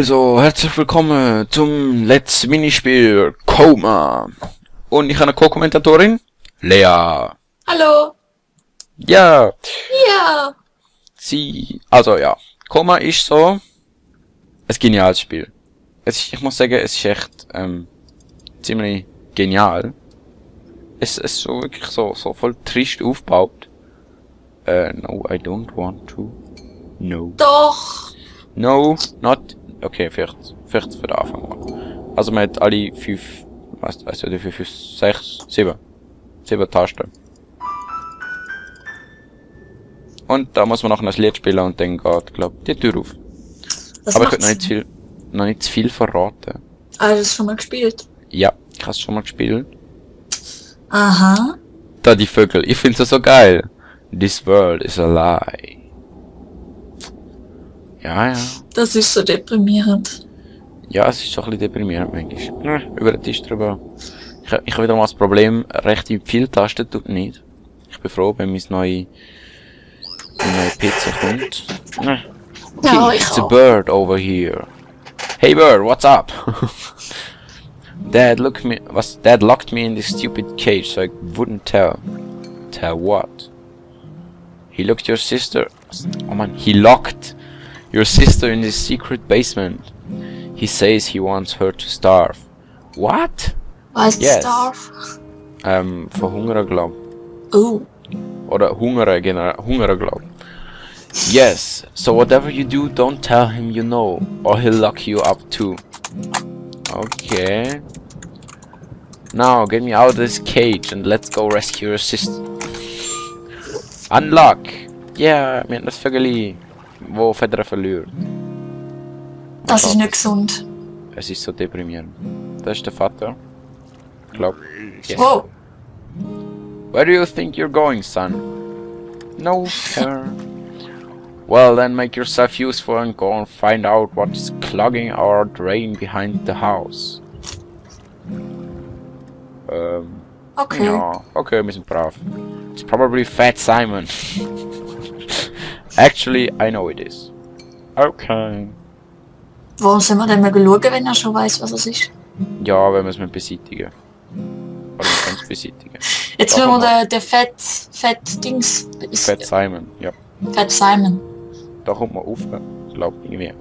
Also, herzlich willkommen zum letzten Minispiel Coma. Und ich habe eine Co-Kommentatorin, Lea. Hallo. Ja. Ja. Coma ist so ein geniales Spiel. Ich muss sagen, es ist echt ziemlich genial. Es ist so wirklich so voll trist aufgebaut. No, I don't want to. No. Doch. No, not. Okay, vielleicht für den Anfang mal. Also man hat alle 5, weißt du, die 5, 6, 7 Tasten. Und da muss man noch ein Lied spielen und dann geht, glaub, die Tür auf. Das Aber ich macht's. würde noch nicht zu viel verraten. Ah, das hast du schon mal gespielt. Ja, ich habe es schon mal gespielt. Aha. Da die Vögel, ich finde es so geil. This world is a lie. Ja. Das ist so deprimierend. Ja, es ist schon ein bisschen deprimierend manchmal. Über den Tisch drüber. Ich habe wieder mal das Problem, recht viele Tasten tut nicht. Ich bin froh, wenn mein neue PC kommt. Ja, It's a bird over here. Hey bird, what's up? Dad locked me in this stupid cage so I wouldn't tell. Tell what? He locked your sister. Oh man, he locked your sister in this secret basement. He says he wants her to starve. What? Was Yes. Starve? Verhungern, glaub. Oh. Oder hungern, glaub. Yes, so whatever you do, don't tell him you know, or he'll lock you up too. Okay. Now, get me out of this cage and let's go rescue your sister. Unlock! Yeah, wir haben das Vögel, wo Federn verliert. Das ist nicht gesund. Es ist so deprimierend. Das ist der Vater. Ich glaub. Yes. Wow. Where do you think you're going, son? No, sir. Well, then make yourself useful and go and find out what is clogging our drain behind the house. Okay. Ja, okay, wir sind brav. It's probably Fat Simon. Actually, I know it is. Okay. Warum soll man denn mal schauen, wenn er schon weiss, was es ist? Ja, wenn wir es mit beseitigen. Oder wir können es beseitigen. Jetzt Doch, will man den Fett Dings. Fat Simon, ja. Fett Simon. Da kommt man rauf. Ich glaube irgendwie.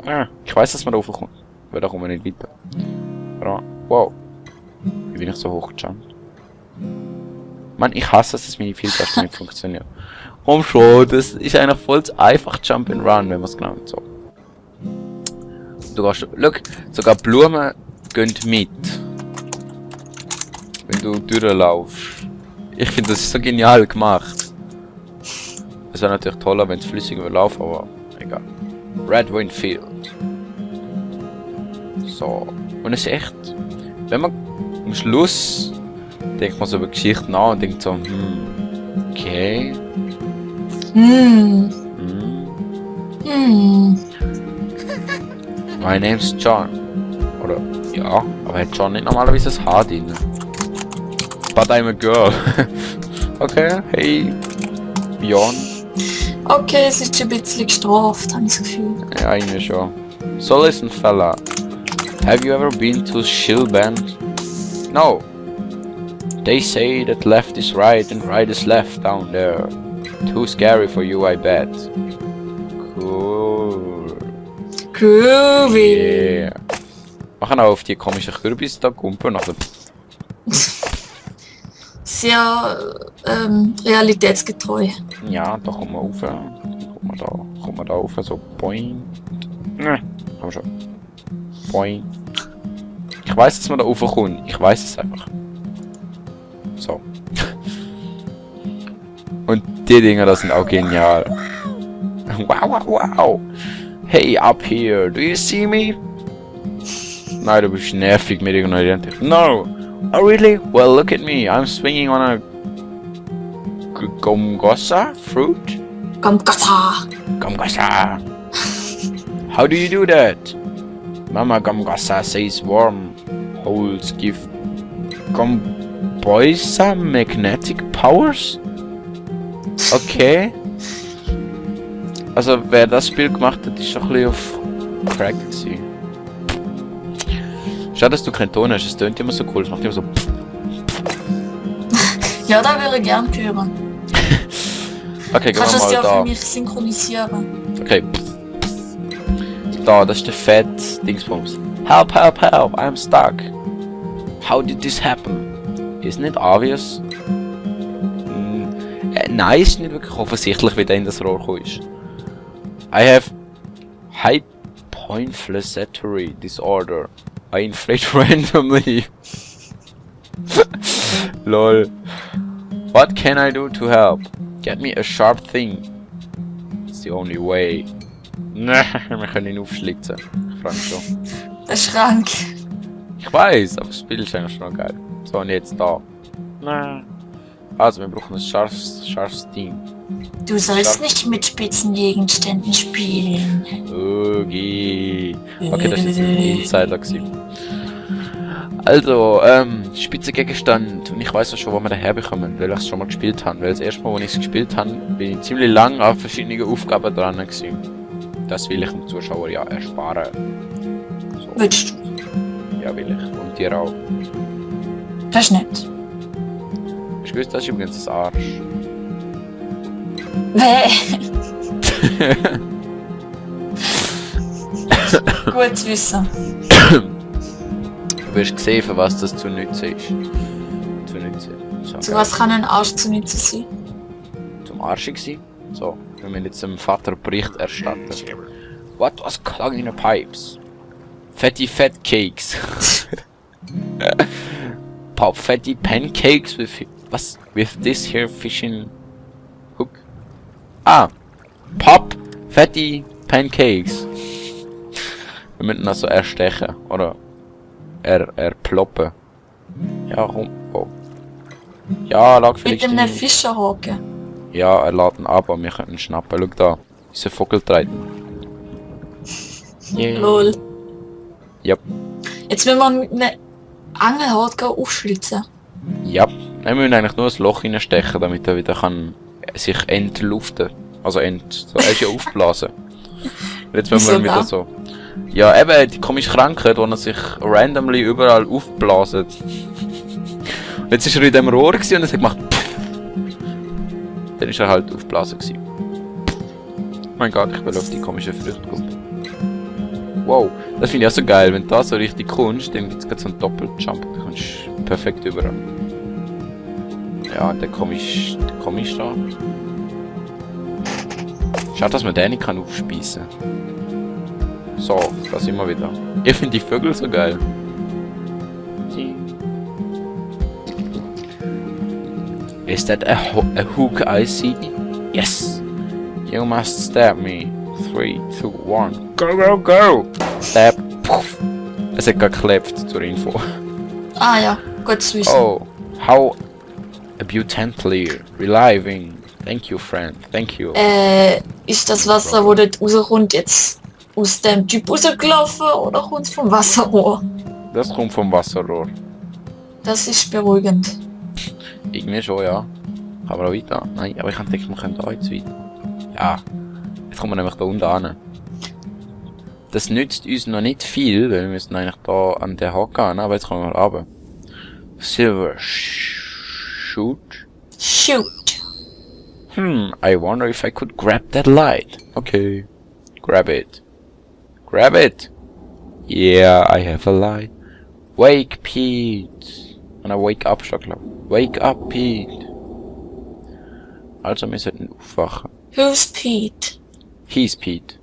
Ich weiß, dass man da raufkommt. Weil da kommt man nicht weiter. Ja. Wow. Wie bin ich so hochgejumpt? Mann, ich hasse es, dass meine Vieltasten nicht funktionieren. Komm schon, das ist eigentlich voll einfach Jump and Run, wenn man es genau so. Du gehst, look, sogar Blumen gehen mit. Wenn du durchlaufst. Ich finde, das ist so genial gemacht. Es wäre natürlich toller, wenn es flüssiger laufen, aber egal. Red Windfield. So. Und es ist echt, wenn man am Schluss denkt man so über Geschichten nach und denkt so, okay. My name's John. Oder, ja, aber hat John nicht normalerweise ein Haar drin? But I'm a girl. Okay, hey, Bjorn. Okay, es ist ein bisschen gestraft, habe ich das Gefühl. Ja, irgendwie schon. So listen, fella. Have you ever been to Shilband? No. They say that left is right and right is left down there. Too scary for you, I bet. Cool. Groovy. Yeah. Wir können auch auf die komischen Kürbis da kumpen. Also, Sehr realitätsgetreu. ja, da kommen wir rauf. Kommen wir da rauf, so boing. Ne, komm schon. Boing. Ich weiß, dass man da raufkommt. Ich weiß es einfach. So. Und die Dinger, das sind auch genial. Wow. Hey, up here, do you see me? Nein, du bist nervig mit ignorierend. No! Oh really? Well, look at me. I'm swinging on a gomgosa fruit? Gamgata. Gomgosa! How do you do that? Mama Gomgosa says warm holes give Gomboisa magnetic powers? Okay. Also wer das Spiel gemacht hat, ist schon ein bisschen auf Crack gewesen. Schade, dass du keinen Ton hast. Es tönt immer so cool. Es macht immer so... Ja, da würde ich gern hören. Okay, gehen Kannst du wir das ja mal für da. mich synchronisieren? Okay. Da, das ist der Fett-Dingsbums. Help, help, help, I'm stuck. How did this happen? Isn't it obvious? Nein, ist nicht wirklich offensichtlich, wie der in das Rohr gekommen ist. I have hyperinflammatory disorder. I inflate randomly. Lol. What can I do to help? Get me a sharp thing. It's the only way. Wir können ihn aufschlitzen. Ich freue mich schon. Der Schrank. Ich weiß, aber das Spiel ist eigentlich schon geil. So, und jetzt da. Also, wir brauchen ein scharfes Ding. Du sollst nicht mit Spitzengegenständen spielen. Okay. Okay, das ist jetzt ein Insider gewesen. Also, Spitzengegenstand. Und ich weiß auch schon, wo wir den herbekommen, weil ich es schon mal gespielt habe. Weil das erste Mal, als ich es gespielt habe, bin ich ziemlich lang an verschiedenen Aufgaben dran gewesen. Das will ich dem Zuschauer ja ersparen. So. Willst du? Ja, will ich. Und dir auch. Das ist nett. Hast du gewusst, das ist übrigens das Arsch. Gut zu wissen. Du wirst sehen, für was das zu nützen ist. Zu nützen. So, Zu was kann ein Arsch zu nutzen sein? zum Arschig sein. So, wir müssen jetzt dem Vater Bericht erstatten. What was clogged in the pipes? Fatty fat cakes. Pop fatty pancakes with was? With this here fishing hook? Ah, pop fatty pancakes. Wir müssen also erstechen oder erploppen. Ja, komm. Oh. Ja, lag Mit vielleicht. einem Fischerhaken. Ja, er lädt ihn ab, aber wir können ihn schnappen. Schau da. Unser Vogel treibt. Yeah. Lol. Yep. Jetzt will man mit einem Angelhaken aufschlitzen. Ja. Wir müssen eigentlich nur ein Loch reinstechen, damit er wieder kann sich entluften. Also er ist ja aufblasen. Jetzt wollen wir wieder so. Ja, eben, die komische Krankheit, wo er sich randomly überall aufblasen. Und jetzt ist er in dem Rohr gewesen und er hat gemacht. Dann ist er halt aufblasen gewesen. Mein Gott, ich will auf die komische Früchte kommen. Wow, das finde ich auch so geil. Wenn du da so richtig kommst, dann gibt es gerade so einen Doppeljump. Da kommst du perfekt überall. Ja, der komisch da. Schade, dass man den nicht aufspießen kann. So, da sind wir wieder. Ich finde die Vögel so geil. Is that a hook I see? Yes! You must stab me. 3, 2, 1. Go, go, go! Stab. Puff. Es hat gerade geklebt zur Info. Ah ja, gut zu wissen. Oh, how abundantly reliving. Thank you, friend. Thank you. Ist das Wasser, wo dort rauskommt, jetzt aus dem Typ rausgelaufen oder kommt es vom Wasserrohr? Das kommt vom Wasserrohr. Das ist beruhigend. Irgendwie schon, ja. Kann man auch weiter? Nein, aber ich habe gedacht, wir können da jetzt weiter. Ja. Jetzt kommen wir nämlich da unten an. Das nützt uns noch nicht viel, weil wir müssen eigentlich da an den Haken an, aber jetzt kommen wir runter. Silver shoot. Shoot. I wonder if I could grab that light. Okay. Grab it. Grab it. Yeah, I have a light. Wake, Pete. Und wake up, schon klar. Wake up, Pete. Also, wir sollten aufwachen. Who's Pete? He's Pete.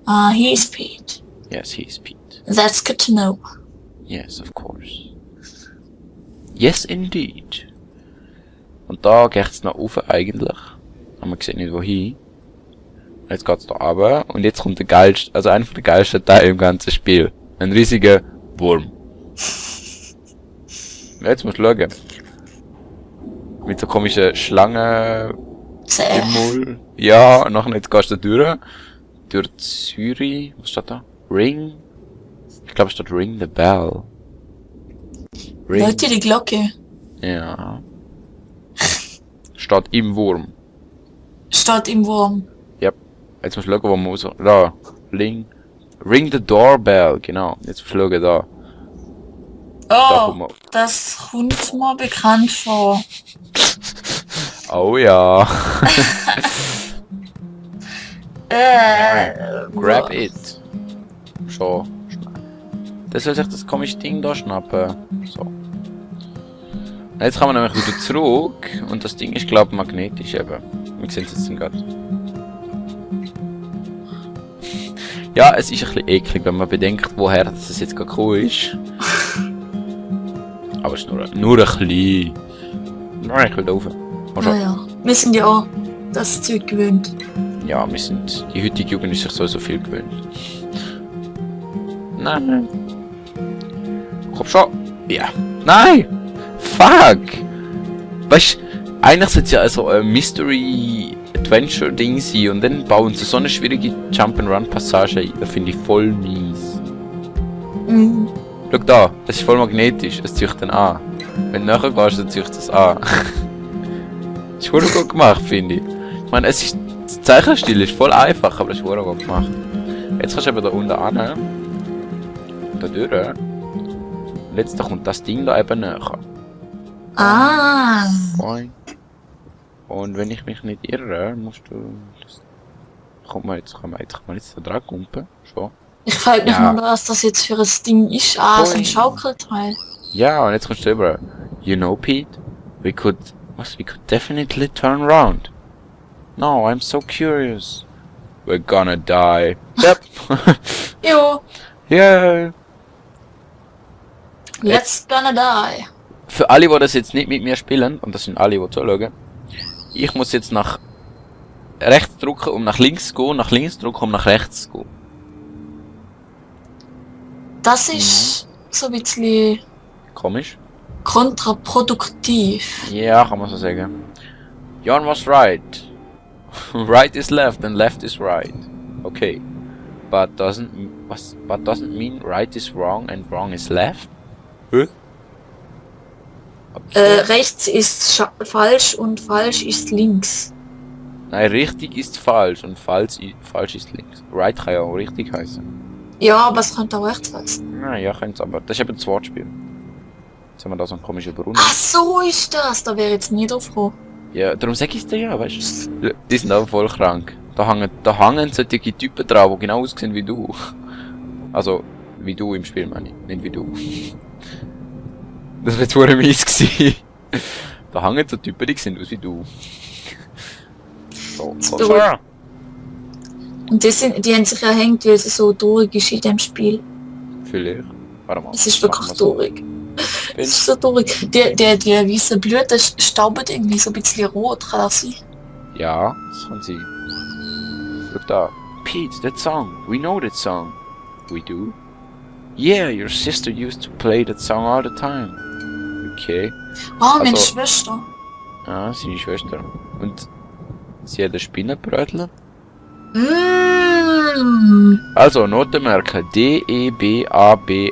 Ah, he's Pete. Yes, he's Pete. That's good to know. Yes, of course. Yes, indeed. Und da geht's noch rauf eigentlich. Aber man sieht nicht wohin. Jetzt geht's da runter. Und jetzt kommt der geilste, also einer der geilsten Teile im ganzen Spiel. Ein riesiger Wurm. Jetzt musst du schauen. Mit so komischen Schlangen im Maul. Ja, und nachher jetzt gehst du da durch. Durch Zürich. Was steht da? Ring? Ich glaube, es steht Ring the Bell. Ring. Leute, die Glocke. Ja. Steht im Wurm. Steht im Wurm. Yep. Jetzt musst du schauen, wo man muss. Da. Ring the Doorbell, genau. Jetzt musst du schauen, da. Da kommt Oh, man. das kommt mir bekannt vor. Oh ja. Grab Wo- it. Schon. Der soll sich das komische Ding da schnappen. So. Jetzt kann man nämlich wieder zurück. Und das Ding ist, glaube ich, magnetisch eben. Wir sehen es jetzt gerade. Ja, es ist ein bisschen eklig, wenn man bedenkt, woher das jetzt gerade gekommen ist. Aber es ist nur ein bisschen. Nein, ich will da rauf. Mal schauen. Naja, wir sind ja auch das Zeug gewöhnt. Ja, die heutige Jugend ist sich so viel gewöhnt. Nein. Komm schon. Ja. Nein! Fuck! Weißt du, eigentlich sollte es ja also ein Mystery-Adventure-Ding sein und dann bauen sie so eine schwierige Jump-and-Run-Passage ein. Das finde ich voll mies. Mhm. Schau da, es ist voll magnetisch, es zieht dann an. Wenn du nachher gehst, dann zieht es an. Das ist voll gut gemacht, finde ich. Ich meine, das Zeichenstil ist voll einfach, aber das ist voll gut gemacht. Jetzt kannst du eben da unten an. Da durch. Und jetzt da kommt das Ding da eben näher. Ah. Boing. Und wenn ich mich nicht irre, musst du... Kann man jetzt da dran kumpen? Schon. Ich frage mich Ja. nur, was das jetzt für ein Ding ist. Ah, so ein Boing. Schaukelteil. Ja, und jetzt kommst du rüber. You know, Pete, we could definitely turn around. No, I'm so curious. We're gonna die. Yep. Jo, Yeah. let's gonna die. Für alle, die das jetzt nicht mit mir spielen, und das sind alle, die zuschauen, ich muss jetzt nach rechts drücken, um nach links zu gehen, nach links drücken, um nach rechts zu gehen. Das ist so ein bisschen Komisch. kontraproduktiv. Ja, kann man so sagen. Jan was right. Right is left and left is right. Okay. But doesn't mean right is wrong and wrong is left? Okay. Rechts ist falsch und falsch ist links. Nein, richtig ist falsch und falsch ist links. Right kann ja auch richtig heißen. Ja, aber es könnte auch rechts heißen. Ja, könnte aber. Das ist eben das Wortspiel. Jetzt haben wir da so einen komischen Brunnen. Ach, so ist das. Da wäre jetzt nie drauf gekommen. Ja, darum sag ich's dir ja, weißt du. Die sind auch voll krank. Da hängen solche Typen drauf, die genau aussehen wie du. Also, wie du im Spiel, meine ich. Nicht wie du. Das wäre zu mies gewesen. Da hängen so Typen, die sehen aus wie du. So, Das komm beruhigt. schon. Und die haben sich ja hängt, weil es so traurig ist in dem Spiel. Vielleicht. Warte mal. Es ist machen wirklich wir so. traurig. Es ist so traurig. Die weiße Blüte stauben irgendwie so ein bisschen rot, kann das sein? Ja, das kann sie. Look da. Pete, that song. We know that song. We do? Yeah, your sister used to play that song all the time. Okay. Ah, meine Also- Schwester. Ah, seine Schwester. Und sie hat ein Spinnenbrötchen. Mmh. Also, Noten merken. D-E-B-A-B.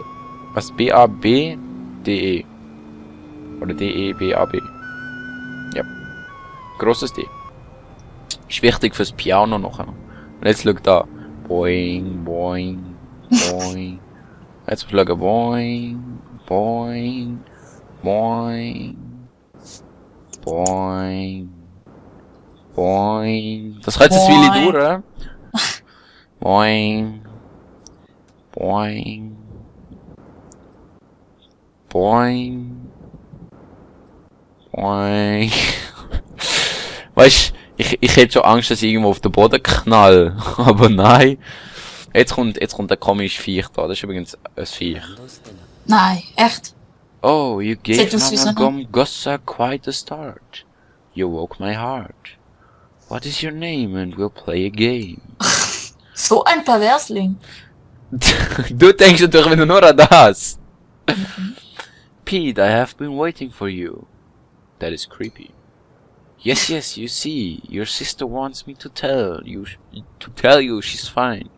Was? B-A-B-D-E. Oder D-E-B-A-B. Ja. Grosses D. Ist wichtig fürs Piano nachher. Und jetzt schau da. Boing, boing, boing. Jetzt schauen. Boing, boing, boing, boing, boing. Das geht jetzt Boing. Willi durch, oder? Boing, boing, boing, boing. Weißt du, ich hätte schon Angst, dass ich irgendwo auf den Boden knall. Aber nein. Jetzt kommt ein komisches Viech da. Das ist übrigens ein Viech. Nein, echt. Oh, you gave Sieht aus wie so ein- Namagom Gossa quite a start. You woke my heart. What is your name and we'll play a game. So ein Perversling. Du denkst natürlich wieder nur an das. Pete, I have been waiting for you. That is creepy. Yes, you see, your sister wants me to tell you she's fine.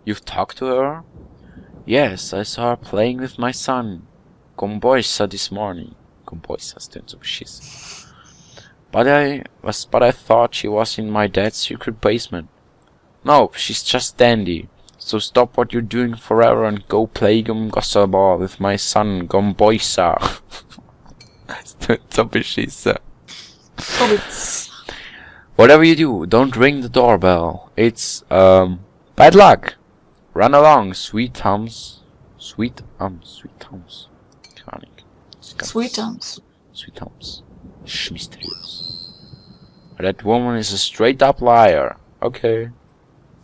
You've talked to her? Yes, I saw her playing with my son. Komboisa this morning. Komboisa klingt so beschissen. But I thought she was in my dad's secret basement. No, she's just dandy. So stop what you're doing forever and go play Gossaba with my son Gomboisa. Das tut so beschissen. Whatever you do, don't ring the doorbell. It's, bad luck. Run along, sweet Tums. Sweet Tums. Keine Ahnung. Sweet Tums. Sweet Tums. Mysteriös. That woman is a straight up liar. Okay.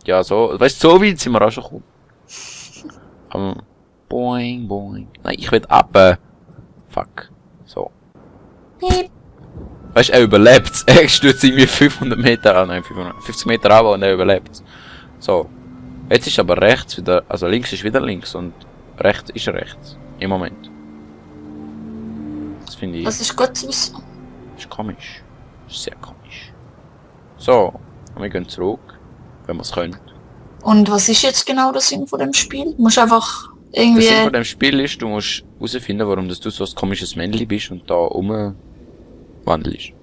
Ja, so, weißt du, so weit sind wir auch schon gekommen. Boing, boing. Nein, ich will ab. Fuck. So. Piep. Weißt du, er überlebt. Er stürzt irgendwie 500 Meter an, nein, 550 Meter runter und er überlebt. So. Jetzt ist aber rechts wieder, also links ist wieder links und rechts ist rechts. Im Moment. Das finde ich. Das ist gut zu wissen. Ist komisch. Ist sehr komisch. So. Und wir gehen zurück. Wenn wir es können. Und was ist jetzt genau der Sinn von dem Spiel? Du musst einfach Der irgendwie... Sinn von dem Spiel ist, du musst herausfinden, warum du so ein komisches Männchen bist und da rumwandelst.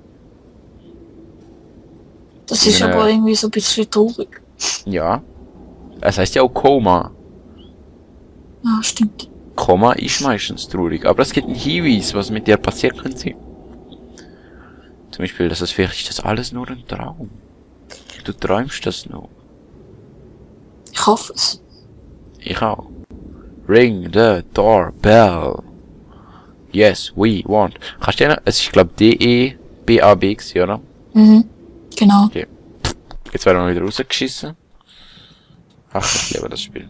Das ist aber irgendwie so ein bisschen traurig. Ja. Es heisst ja auch Koma. Ja, stimmt. Koma ist meistens traurig, aber es gibt einen Hinweis, was mit dir passiert könnte. Zum Beispiel, dass es vielleicht ist das alles nur ein Traum. Du träumst das nur. Ich hoffe es. Ich auch. Ring the doorbell. Yes, we want. Kannst du dir, es ist glaub D-E-B-A-B gewesen, oder? Mhm. Genau. Okay. Jetzt werden wir wieder rausgeschissen. Ach, ich liebe das Spiel.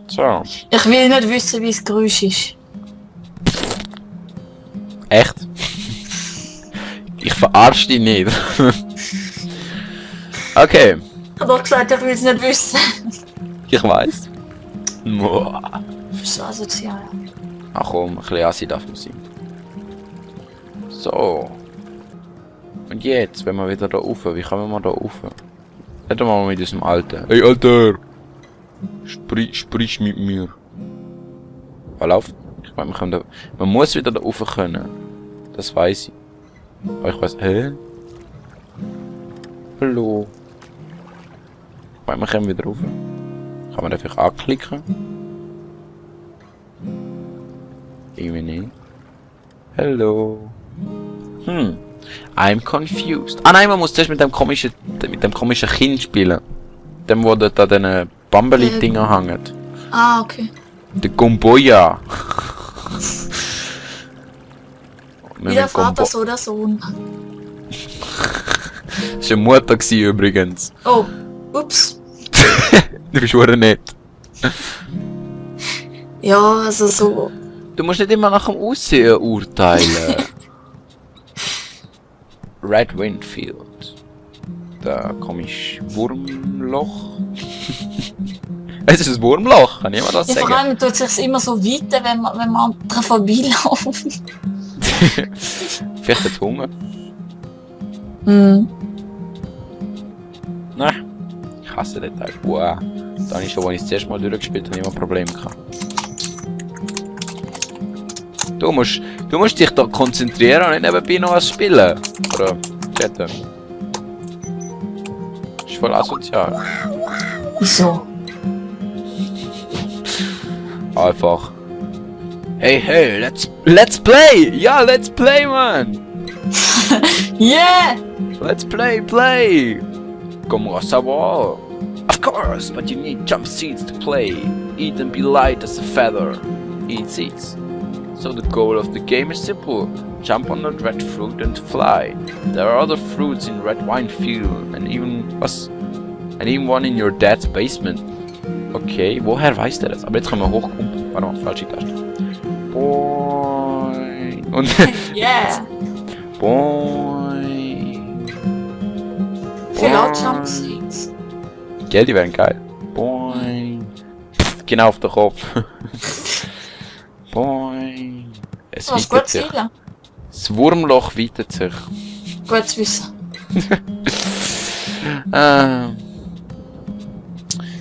So. Ich will nicht wissen, wie das Geräusch ist. Echt? Ich verarsche dich nicht. Okay. Ich habe doch gesagt, ich will es nicht wissen. Ich weiß. Boah. So asozial. Ach komm, ein bisschen assi darf man sein. So. Und jetzt, wenn wir wieder da rauf, wie kommen wir da rauf? Reden wir mal mit diesem Alten. Hey Alter! Sprich mit mir. Was läuft? Ich meine, man muss wieder da rauf können. Das weiß ich. Aber ich weiß, hä? Hallo? Ich meine, wir kommen wieder rauf. Kann man einfach anklicken? Irgendwie nicht. Hallo? I'm confused. Ah nein, man muss zuerst mit dem komischen Kind spielen. Dem, wo dort an diesen Bambeli-Dinger hängt. Ah, okay. Der Gomboya. Wie der Vater, so der Sohn. Das war eine Mutter gewesen, übrigens. Oh, ups. Du bist verdammt nett. Ja, also so. Du musst nicht immer nach dem Aussehen urteilen. Red Windfield. Da komisch Wurmloch. Es ist ein Wurmloch, kann jemand das Ja, sagen? vor allem tut es sich immer so weiter, wenn man dran vorbeilaufen. Vielleicht hat Hunger. Hm. Nein. Ich hasse den Teil. Wow. Da habe ich schon, als ich das erste Mal durchgespielt habe, immer Probleme gehabt. Du musst dich da konzentrieren und nicht nebenbei noch was spielen. Oder chatten. Das ist voll asozial. Wieso? Einfach. Hey, let's play! Ja, let's play, man! Yeah! Let's play! Como savoir? Of course, but you need jump seats to play. Eat and be light as a feather. Eat seats. So the goal of the game is simple. Jump on the red fruit and fly. There are other fruits in Red Wine Field and even one in your dad's basement. Okay, woher weiß der das? Aber jetzt können wir hochkommen. Warte mal, falsche Taste. Boing. Und Yeah! boing. Viele Jump Seats. Gell, die wären geil. Boing. Genau auf den Kopf. Boing. Es Du hast weitet gut sich. Ziele. Das Wurmloch weitet sich. Gut zu wissen. Das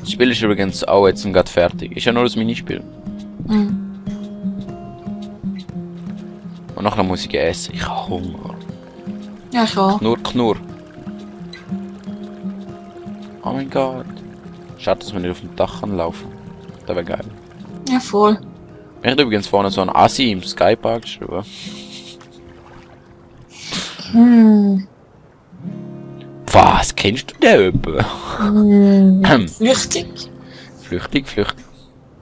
Spiel ist übrigens auch jetzt gerade fertig. Ist ja nur ein Minispiel. Mhm. Und nachher muss ich essen. Ich habe Hunger. Ja, schon. Knurr. Oh mein Gott. Schade, dass wir nicht auf dem Dach laufen. Das wäre geil. Ja, voll. Ich hätte übrigens vorne so ein Assi im Skypark geschrieben. Was? Kennst du den jemanden? Flüchtig. Flüchtig.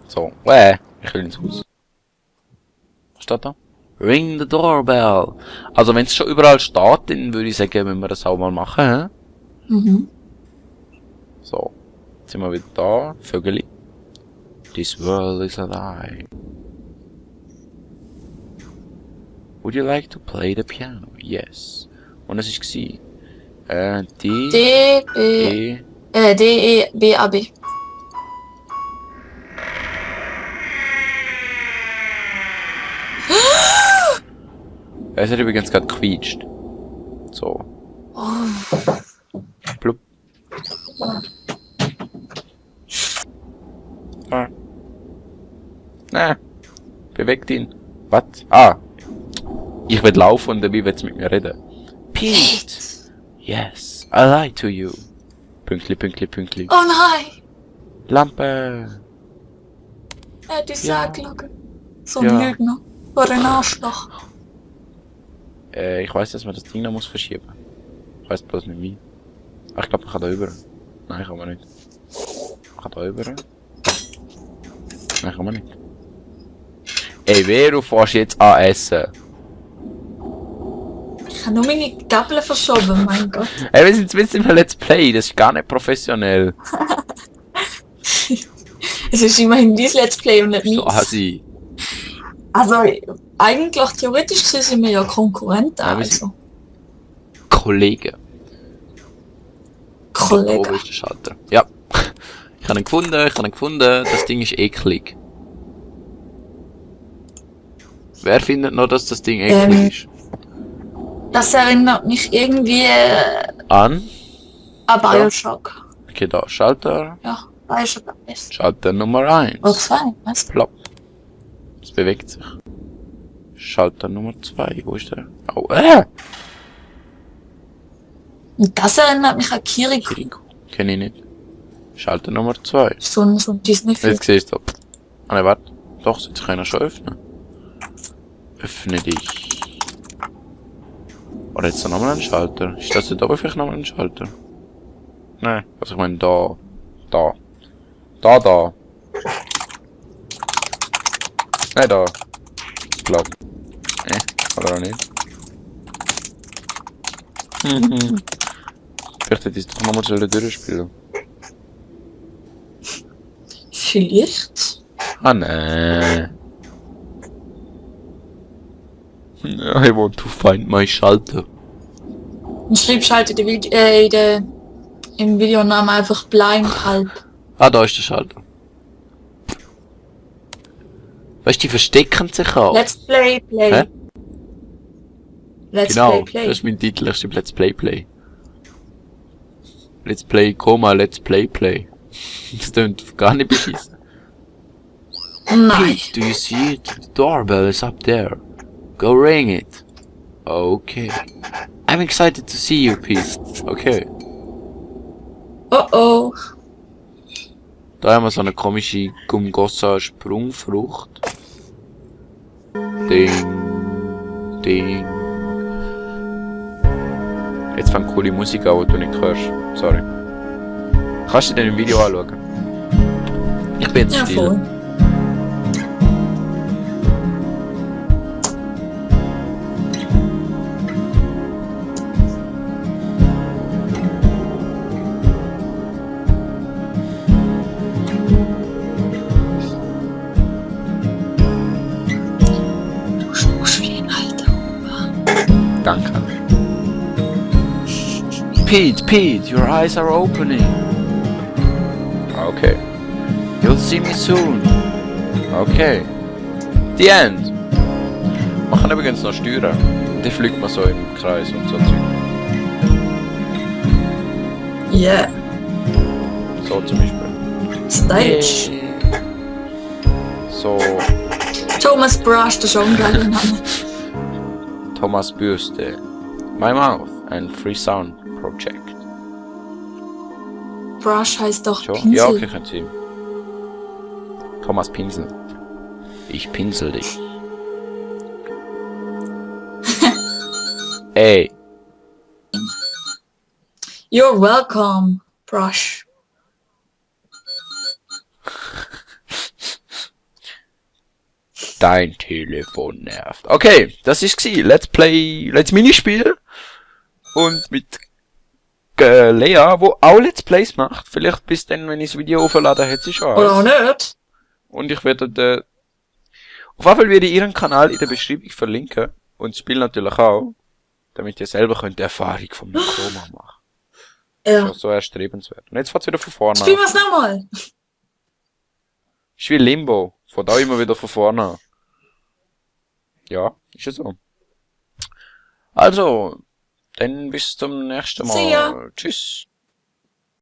So, ich will ins Haus. Was steht da? Ring the doorbell. Also wenn es schon überall steht, dann würde ich sagen, müssen wir das auch mal machen. He? So, jetzt sind wir wieder da. Vögeli. This world is a lie. Would you like to play the piano? Yes. Und es war D-E-B-A-B. Es hat übrigens gerade gequietscht. So. Blub. Ah. Nein. Bewegt ihn. Was? Ah. Ich will laufen und dabei willst du mit mir reden. Pete! Yes, I lie to you. Pünktli. Oh nein! Lampe! Er hat uns Ja. angelogen. So ein Lügner. Oder ein Arschloch. Ich weiss, dass man das Ding noch muss verschieben. Ich weiss bloß nicht wie. Ach, ich glaube, ich kann da rüber. Nein, kann man nicht. Ich kann da rüber. Nein, kann man nicht. Ey, wer du fährst jetzt an essen? Ich habe nur meine Gabel verschoben, mein Gott. Ey, wir sind jetzt im Let's Play, das ist gar nicht professionell. Es ist immerhin dein Let's Play und nicht So meins. assi. Also, eigentlich, theoretisch gesehen sind wir ja Konkurrenten, Ja, wir also. Kollege. Oben Kollegen. ist der Schalter. Ja. Ich habe ihn gefunden. Das Ding ist eklig. Wer findet noch, dass das Ding eklig ist? Das erinnert mich irgendwie An? an Bioshock. Okay, da. Schalter. Ja, Bioshock am besten. Schalter Nummer 1. Oder 2, weißt du? Plopp. Es bewegt sich. Schalter Nummer 2. Wo ist der? Oh, Und das erinnert mich an Kiriko. Kiriko. Kenn ich nicht. Schalter Nummer 2. So ein Disney-Film. Jetzt siehst du. Ah, ne, warte. Doch, sollte ich einer schon öffnen. Öffne dich. Oder jetzt da nochmal ein Schalter. Ist das da oben vielleicht nochmal ein Schalter? Nein. Also ich meine da. Da. Nein, da. Ich glaub. Oder auch nicht. Vielleicht hätte ich es doch nochmal schnell durchspielen. Vielleicht. Ah, nein. I want to find my Schalter. Und schreibst halt im Videonamen einfach blind halb. Ah, da ist der Schalter. Weißt du, die verstecken sich auch. Let's Play. Hä? Let's Genau, Play. das ist mein Titel, das ist Let's Play. Let's Play, Let's Play. Das klingt gar nicht beschissen. Nein. Pete, do you see it? The doorbell is up there. Go ring it. Okay. I'm excited to see you, Pete. Okay. Oh. Da haben wir so eine komische Gumgossa Sprungfrucht. Ding. Jetzt fängt coole Musik an, die du nicht hörst. Sorry. Kannst du dir im Video anschauen? Ich bin jetzt Ja, still. voll. Du schmuckst wie ein alter Opa. Danke. Pete, your eyes are opening. Okay. You'll see me soon. Okay. The end. Man kann übrigens noch steuern. Die fliegt man so im Kreis und so Zeug. Yeah. So zum Beispiel. Stage. So, Thomas Brush, der schon gleiche Name. Thomas Bürste. My Mouth and Free Sound Project. Brush heißt doch Schon? Pinsel. Ja, okay, können Sie. Thomas Pinsel. Ich pinsel dich. Ey. You're welcome, Brush. Dein Telefon nervt. Okay, das ist gsi. Let's Minispiel. Und mit Lea, wo auch Let's Plays macht. Vielleicht bis dann, wenn ich das Video auflade, hat sie schon Oder auch alles. nicht. Und ich werde auf jeden Fall werde ich ihren Kanal in der Beschreibung verlinken. Und das Spiel natürlich auch. Damit ihr selber könnt die Erfahrung vom Mikroma machen. Ja. Schon so erstrebenswert. Und jetzt fahrt's wieder von vorne Spielen an. wir es nochmal. Ist wie Limbo. Von da immer wieder von vorne an. Ja, ist ja so. Also, dann bis zum nächsten See ya. Mal. Tschüss.